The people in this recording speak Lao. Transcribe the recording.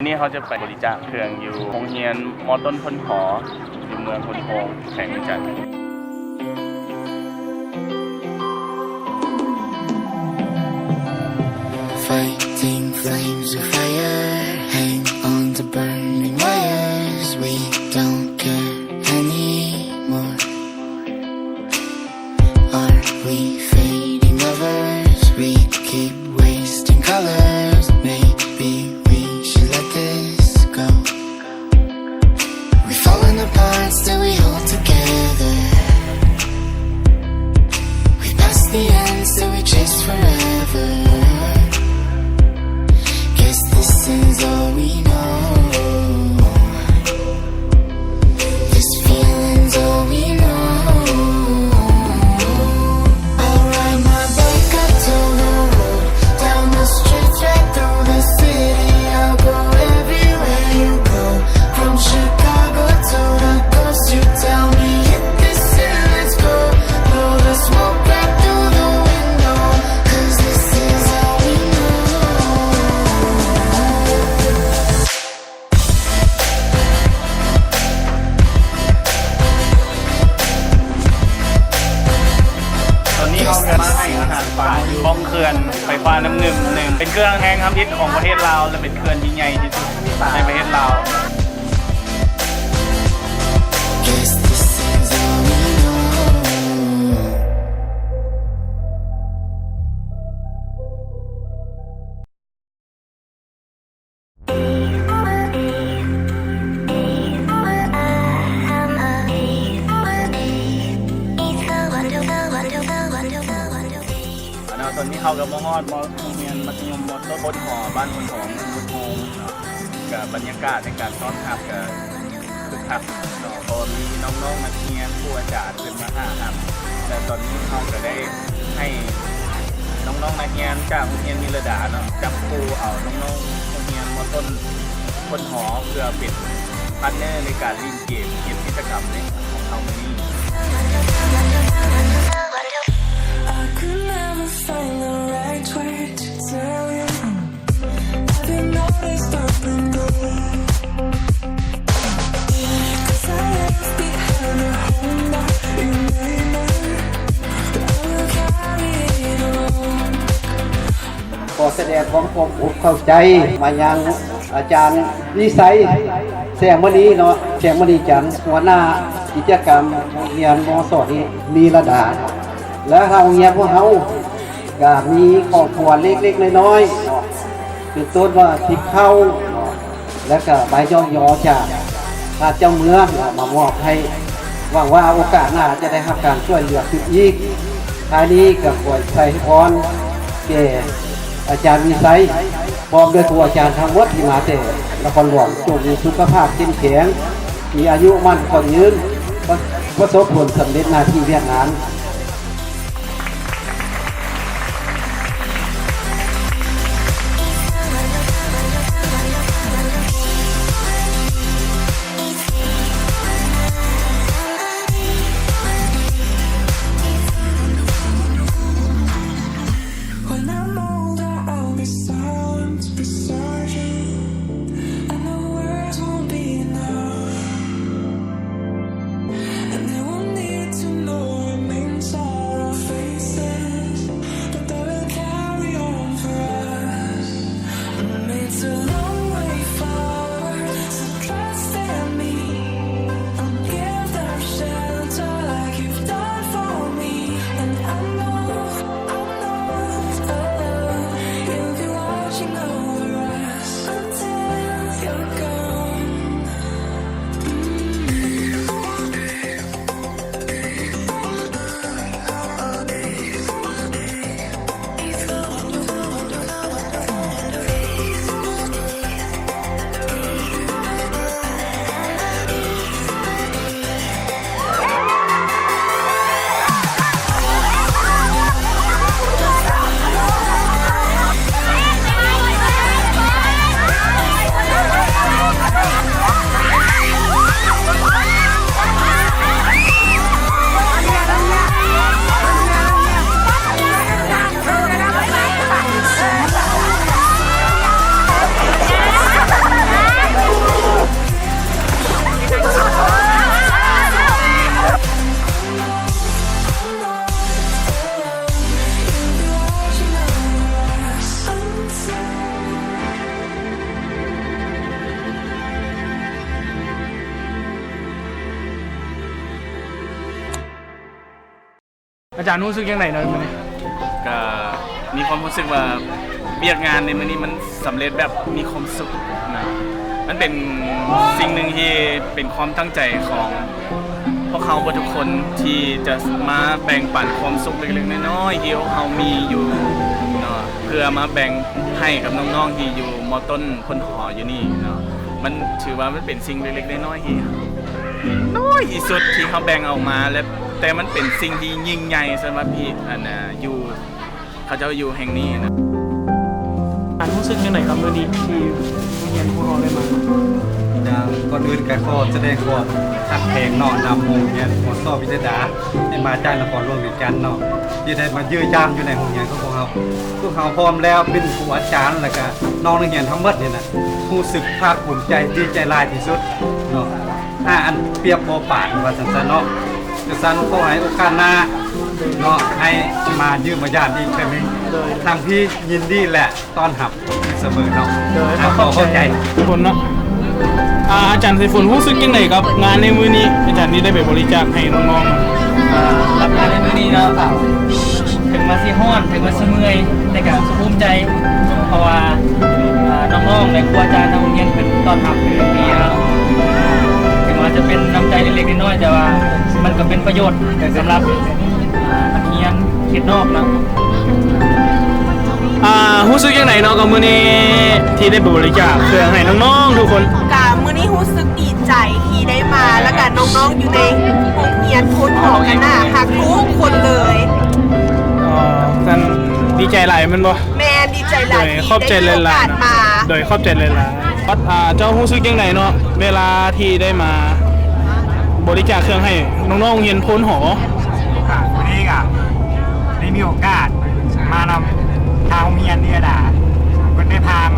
ນີ້ເຮົາຈະໄປບໍລິຈາກເຄື່ອງຢູ່ໂຮງຮຽນ ມ.ຕົ້ນໂພນຫໍ ຢູ່ເມືອງໂພນໂຮງ ແຂວງວຽງຈັນ. Fighting flames of fire, hang on to burning wires. We don't care anymore. Are we fading lovers? We keep wasting colors. Maybe we should let this go. We've fallen apart, still we hold together. We've passed the end, still we chase forever. Guess this is all we know. This feeling's all we know. I'll ride my bike up to the road, down the streets, right through the city. I'll go everywhere you go, from Chicago to the coast. You tell me hit this and let's go. Blow the smoke right through the window, 'cause this is all we know. ຕອນນີ້ເຮົາກະມາໃຫ້ອາຫານປາຢູ່ຫ້ອງເຂື່ອນໄຟຟ້ານ້ຳງື່ມໜຶ່ງ ເປັນເຂື່ອນແຫ່ງທຳອິດຂອງປະເທດລາວ ແລະ ເປັນເຂື່ອນທີ່ໃຫຍ່ທີ່ສຸດໃນປະເທດລາວ. ເນາະ ຕອນນີ້ເຮົາກະມາຮອດ ມ.ໂຮງຮຽນມັດທະຍົມ ມ.ຕົ້ນໂພນຫໍ ບ້ານໂພນໂຮງ ເມືອງໂພນໂຮງເນາະ ກະບັນຍາກາດໃນການຕ້ອນຮັບກະ ຄຶກຄັກເນາະ ເພາະມີນ້ອງໆນັກຮຽນ ຄູອາຈານເພິ່ນມາຫາຮັບ ແລະ ຕອນນີ້ເຮົາກະໄດ້ໃຫ້ນ້ອງໆນັກຮຽນຈາກໂຮງຮຽນນິລະດາເນາະ ຈັບຄູ່ເອົານ້ອງໆໂຮງຮຽນ ມ.ຕົ້ນໂພນຫໍ ເພື່ອເປັນພາດເນີໃນການຫຼິ້ນເກມ ເກມຈິດຕະກຳໃນຂອງເຮົາມື້ນີ້. I could never find the right way to tell you. ຂໍສະແດງຄວາມຂອບອົກຂອບໃຈມາຍັງອາຈານວິໄສ ແສງມະນີເນາະ ແສງມະນີຈັນ ຫົວໜ້າກິດຈະກຳໂຮງຮຽນ ມ.ສອງ ນີ້ ນິລະດາ ແລະ ທາງໂຮງຮຽນພວກເຮົາ ກະມີຂອງຂວັນເລັກໆນ້ອຍໆເນາະ ເປັນຕົ້ນວ່າຕິບເຂົ້າເນາະ ແລະກະໃບຍ້ອງຍໍຈາກທ່ານເຈົ້າເມືອງເນາະ ມາມອບໃຫ້ ຫວັງວ່າໂອກາດໜ້າຈະໄດ້ຮັບການຊ່ວຍເຫຼືອຄືນອີກ. ທ້າຍນີ້ກະຂໍໄຊພອນແກ່ອາຈານວິໄສ ພ້ອມດ້ວຍຄູອາຈານທັງໝົດທີ່ມາແຕ່ນະຄອນຫຼວງ ຈົ່ງມີສຸຂະພາບເຂັ້ມແຂງ ມີອາຍຸໝັ້ນຂວັນຍືນ ປະ ປະສົບຜົນສຳເລັດໜ້າທີ່ວຽກງານ. When I'm older, I'll be silent beside you, and the words won't be enough, and they won't need to know I mean ອາຈານຮູ້ສຶກຈັ່ງໃດເນາະມື້ນີ້? ກໍມີຄວາມຮູ້ສຶກວ່າວຽກງານໃນມື້ນີ້ມັນສຳເລັດແບບມີຄວາມສຸກນະ. ມັນເປັນສິ່ງໜຶ່ງທີ່ເປັນຄວາມຕັ້ງໃຈຂອງພວກເຮົາເບິດທຸກຄົນ ທີ່ຈະມາແບ່ງປັນຄວາມສຸກເລັກໆນ້ອຍໆທີ່ພວກເຮົາມີຢູ່ເນາະ ເພື່ອມາແບ່ງໃຫ້ກັບນ້ອງໆທີ່ຢູ່ ມ.ຕົ້ນ ໂພນຫໍ ຢູ່ນີ້ເນາະ. ມັນຖືວ່າມັນເປັນສິ່ງເລັກໆນ້ອຍໆທີ່ ນ້ອຍທີ່ສຸດທີ່ເຮົາແບ່ງອອກມາ ແລະ ແຕ່ມັນເປັນສິ່ງທີ່ຍິ່ງໃຫຍ່ສຳລັບທີ່ ອັນ ຢູ່ ເຂົາເຈົ້າຢູ່ແຫ່ງນີ້ນະ. ອາຈານຮູ້ສຶກຈັ່ງໃດກັບມື້ນີ້ທີ່ໂຮງຮຽນພວກເຮົາໄດ້ມາ? ຢ່າງກ່ອນອື່ນກໍຂໍສະແດງຄວາມຮັກແພງເນາະ ນຳໂຮງຮຽນ ມ.ສ ວິທະຍາດາ ທີ່ມາຈາກນະຄອນຫຼວງວຽງຈັນເນາະ ທີ່ໄດ້ມາເຢ້ຍຢາມຢູ່ໃນໂຮງຮຽນຂອງພວກເຮົາ. ພວກເຮົາພ້ອມແລ້ວ ເປັນຄູອາຈານ ແລ້ວກະນ້ອງນັກຮຽນທັງໝົດນີ້ນະ ຮູ້ສຶກພາກພູມໃຈ ດີໃຈຫຼາຍທີ່ສຸດເນາະ. ຫາອັນປຽບບໍ່ປານວ່າຊັ້ນຊະເນາະ. ຈັ່ງຊັ້ນຂໍໃຫ້ໂອກາດໜ້າເນາະ ໃຫ້ມາຢ້ຽມມາຢາມອີກເທື່ອໜຶ່ງ. ໂດຍ ທາງພີ້ຍິນດີ ແລະ ຕ້ອນຮັບສະເໝີເນາະ. ໂດຍ ອ່າ ຂໍຂອບໃຈ ຂອບໃຈທຸກຄົນເນາະ. ອາ ອາຈານໄຊຝົນຮູ້ສຶກຈັ່ງໃດກັບງານໃນມື້ນີ້ ອາຈານທີ່ໄດ້ໄປບໍລິຈາກໃຫ້ນ້ອງໆ? ອາ ກັບງານໃນມື້ນີ້ເນາະ ເຖິງວ່າຊິຮ້ອນ ເຖິງວ່າຊິເມື່ອຍ ແຕ່ກໍພູມໃຈ ເພາະວ່າ ອາ ນ້ອງໆ ແລະ ຄູອາຈານທາງໂຮງຮຽນເພິ່ນຕ້ອນຮັບເປັນຢ່າງດີເນາະ. ເຖິງວ່າຈະເປັນນ້ຳໃຈເລັກໆນ້ອຍໆ ແຕ່ວ່າມັນກໍເປັນປະໂຫຍດສຳລັບ ອາ ນັກຮຽນເຂດນອກເນາະ. ອາ ຮູ້ສຶກຈັ່ງໃດເນາະ ກັບມື້ນີ້ທີ່ໄດ້ໄປບໍລິຈາກເຄື່ອງໃຫ້ນ້ອງໆທຸກຄົນ? ກະມື້ນີ້ຮູ້ສຶກດີໃຈທີ່ໄດ້ມາ ແລ້ວກະນ້ອງໆຢູ່ໃນໂຮງຮຽນໂພນຫໍ ກະໜ້າຮັກທຸກຄົນເລີຍ. ອໍ ຊັ້ນດີໃຈຫຼາຍແມ່ນບໍ່? ແມ່ນ ດີໃຈຫຼາຍ ໂດຍ ທີ່ ຂອບໃຈຫຼາຍໆ ໄດ້ມີໂອກາດມາ. ໂດຍ ຂອບໃຈຫຼາຍໆ. ອາ ເຈົ້າຮູ້ສຶກຈັ່ງໃດເນາະ ເວລາທີ່ໄດ້ມາບໍລິຈາກເຄື່ອງໃຫ້ນ້ອງໆໂຮງຮຽນໂພນຫໍ? ໂອກາດມື້ນີ້ກະໄດ້ມີໂອກາດມານຳທາງໂຮງຮຽນວິທະຍາດາ ເພິ່ນໄດ້ພາມ